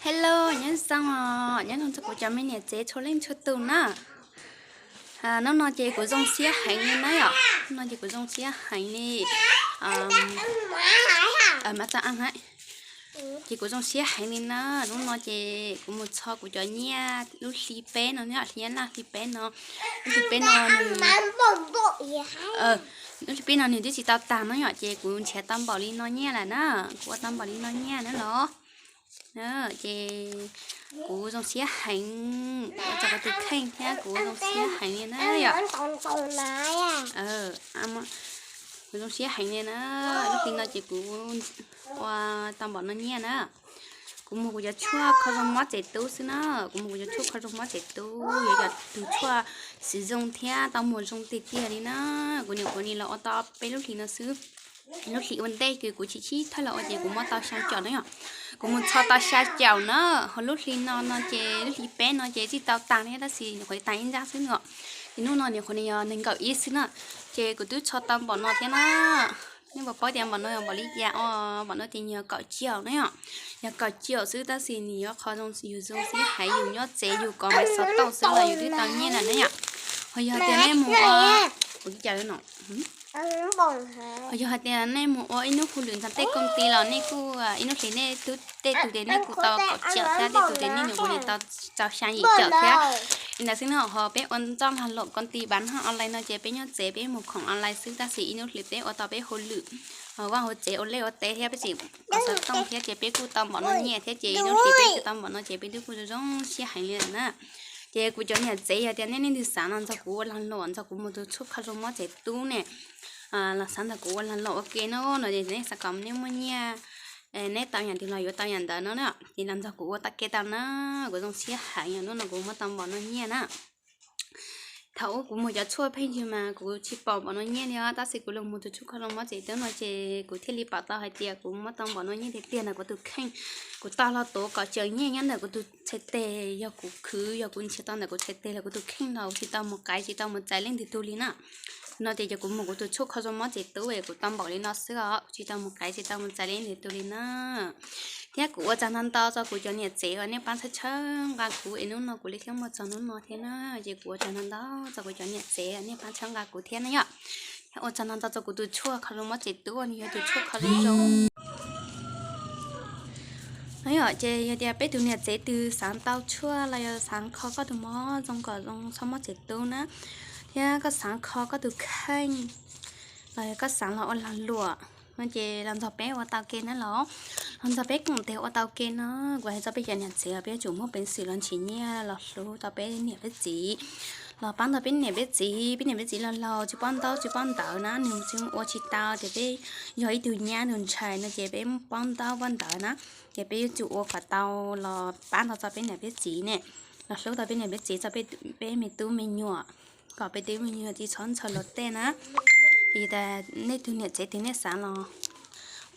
Hello, nyob zoo os, nyob zoo txog kuv cov me niam tsev txhua leej txhua tus na. Hnub no ces kuv zoo siab heev li na yom, hnub no ces kuv zoo siab heev li. Mas txaj a, ces kuv zoo siab heev li na. Hnub no ces kuv mus txog kuv cov nyiaj lub hli peb no, hli nyiaj laj hli peb no, lub hli peb no nws, lub hli peb no nws twb tsis tau tag no yom, ces kuv nrhiav tau npaum li no nyiaj lawm na, kuv ua tau npaum li no nyiaj na los. Ces kuv zoo siab heev ua txog kuv tus kheej thiab kuv zoo siab heev li na yom. Kuv zoo siab heev li na, lub hli no ces kuv ua tau npaum no nyiaj na. Kuv muag kuv cov tshuaj kho zoo mob tsev tub xwb na, kuv muag kuv cov tshuaj kho zoo mob tsev tub, yuav yog tus tshuaj xim zoo thiab tau muag zoo tiag tiag li na. Kuv niam kuv niam los ua tau peb lub hlis no xwb. Lub hlis ua ntej ces kuv tsis sib thawj los ua ces kuv muab tau xya caum na yom. Kuv mus txhos tau xya caum na, ho lub hli no no ces lub hli peb no ces tsis tau tag thiab tab sis nyuam qhuav tag ib nrab xwb no. Ces hnub no nyuam qhuav yog nees nkaum ib xwb na, ces kuv twb txhos tau npaum no thiab na. Nej puas paub tias npaum no yog npaum li cas os? Npaum no ces yog kaum caum na yom. Yog kaum caum xwb tab sis nws yuav qhov zoo yus zoo siab heev, yus nyob tsev yus kov maiv xov tooj xwb los yus twb tau nyiaj lawm na yom. Ho yog tias nej mus ua, kuv cais no, ho yog hais tias nej mus ua ib hnub hauj lwm ntawm tej koom ti los nej kuj ib hnub hlis nej tej tus ces nej kuj tau kaum caum thiab, tej tus ces nej nyuam qhuav li tau rau xya yim caum thiab. Li ntawd xwb no ho peb ua ntxoj lag luam koom ti npav noj online no ces peb nyob tsev peb mus khoom online xwb tab sis ib hnub hlis peb ua tau peb hauj lwm, vaj hauv tsev ua liaj ua teb thiab peb tseem kov xov tooj thiab ces peb kuj tau npaum no nyiaj thiab ces ib hnub hlis peb tau npaum no ces peb twb kuj zoo siab heev li lawm na. Ces kuv cov niam tsev yog tias nej leej twg xav los nrog kuv ua lag luam, nrog kuv mus tus tshuaj kho zoo mob tsev tub ne, los xav nrog kuv ua lag luam ua ke no no ces nej xav kom nej muaj nyiaj, neb tau yam twg los yuav tau yam ntawd no na, ces los nrog kuv ua tau ke tau na. Kuv zoo siab heev yog hnub no kuv muab tau npaum no nyiaj na. Thaum ub kuv muag cov tshuaj pheej yug mas kuv tsis pom npaum no nyiaj li os, tab sis kuv los muag tus tshuaj kho zoo mob tsev tub no ces kuv thiaj li pom tau hais tias kuv muab tau npaum no nyiaj tiag tiag ntawm kuv tus kheej. Kuv tau los tuav kom tseem nyiaj nyob ntawm kuv tus txhais tes, yog kuv khwv, yog kuv nrhiav tau ntawm kuv txhais tes los kuv tus kheej los tsis tau mus qaiv tsis tau mus txais leej twg tug li na. No ces kuv muag kuv tus tshuaj kho zoo mob tsev tub es kuv tau npaum li no xwb os, kuv tsis tau mus qaiv tsis tau mus txais leej twg tug li na. Thiab kuv ua tsaug ntau ntau rau kuv cov niam tsev uas nej pab txhawb txhawb nqa kuv es hnub no kuv li thiaj muaj txog hnub no thiab na. Ces kuv ua tsaug ntau ntau rau kuv cov niam tsev uas nej pab txhawb nqa kuv thiab na yom. Thiab ua tsaug ntau ntau rau kuv tus tshuaj kho zoo mob tsev tub, nws yog tus tshuaj kho zoo zoo. No yom, ces yog tias peb tus niam tsev twg xav tau tshuaj los yog xav kho koj tus mob zoo kom zoo txhob mob tsev tub na, thiab koj xav kho koj tus kheej los yog koj xav los ua lag luam no ces los nrog peb ua tau ke na los, los nrog peb koom tes ua tau ke na. Kuv hais txog peb cov niam tsev peb yuav tsum muaj peev xwm los nrhiav nyiaj los hlub tau peb niam peb txiv, los pab ntau peb niam peb txiv. Peb niam peb txiv laus laus tsis paub ntaub tsis paub ntawv na, nws tsis ua tsis tau ces peb yog ib tug nyab tus ntxhais no ces peb paub ntaub paub ntawv na, ces peb yuav tsum ua kom tau los pab ntau txog peb niam peb txiv ne, los hlub tau peb niam peb txiv txog peb me tub me nyuam, kom peb tub me nyuam tsis txhob ntshaw luag tej na. Ces yog tias nej tus niam tsev twg nej xav los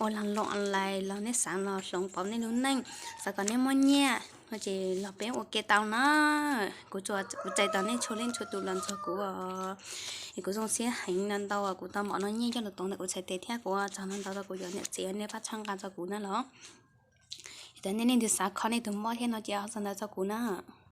ua lag luam online los nej xav los hloov pauv nej lub neej, xav kom nej muaj nyiaj no ces los peb ua ke tau na. Kuv txais tos nej txhua leej txhua tus los nrog kuv, es kuv zoo siab heev ntau ntau kuv tau npaum no nyiaj coj los tuav ntawm kuv txhais tes thiab kuv ua tsaug ntau ntau rau kuv cov niam tsev nej pab txhawb nqa rau kuv na los. Yog tias nej leej twg xav kho nej tus mob thiab no ces ho txog ntawd rau kuv na.